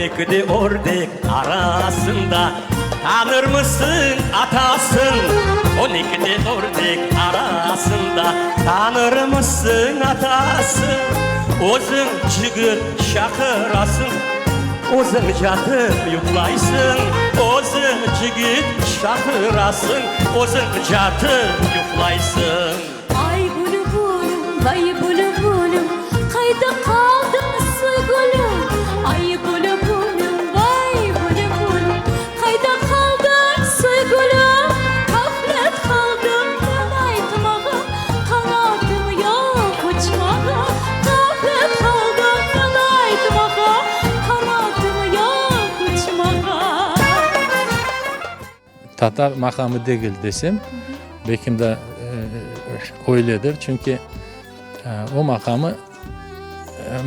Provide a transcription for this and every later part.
On ekide ördek arasında Tanırmısıñ atasın? On ekide ördek arasında Tanırmısıñ atasın? Özüñ cigit şaqırasıñ, Özüñ catıp yuqlaysıñ. Özüñ cigit şaqırasıñ, Özüñ catıp yuqlaysıñ. Ay bülbülüm, vay bülbülüm, Qayda qaldıñ, soygülüm? Ay bülbülüm, vay bülbülüm, Qayda qaldıñ, soygülüm? Ğaflet qaldım men aytmağa, Qanatım yoq uçmağa. Ğaflet qaldım men aytmağa, Qanatım yoq uçmağa. Tatar maqamı degil desem, belkim de öyledir, çünki o maqamı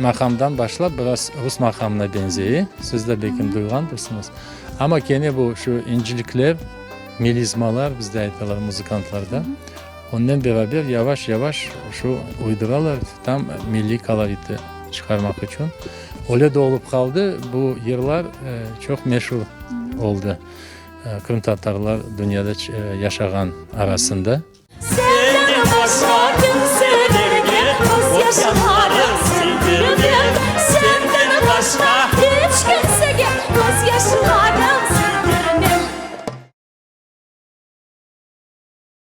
maqamdan başlap biraz rus maqamına beñzey, siz de belkim duyğandırsıñız. Amma kene bu şu incilikler, melizmalar bizde aytalar muzıkantlarda, onnen beraber yavaş-yavaş şu uyduralar tam milliy koloriti çıqarmaq içün. Öyle de olıp qaldı, bu yırlar çoq meşur oldı. Qırımtatarlar dünyada yaşağan arasında. Senden başqa kimselerge közyaşlar.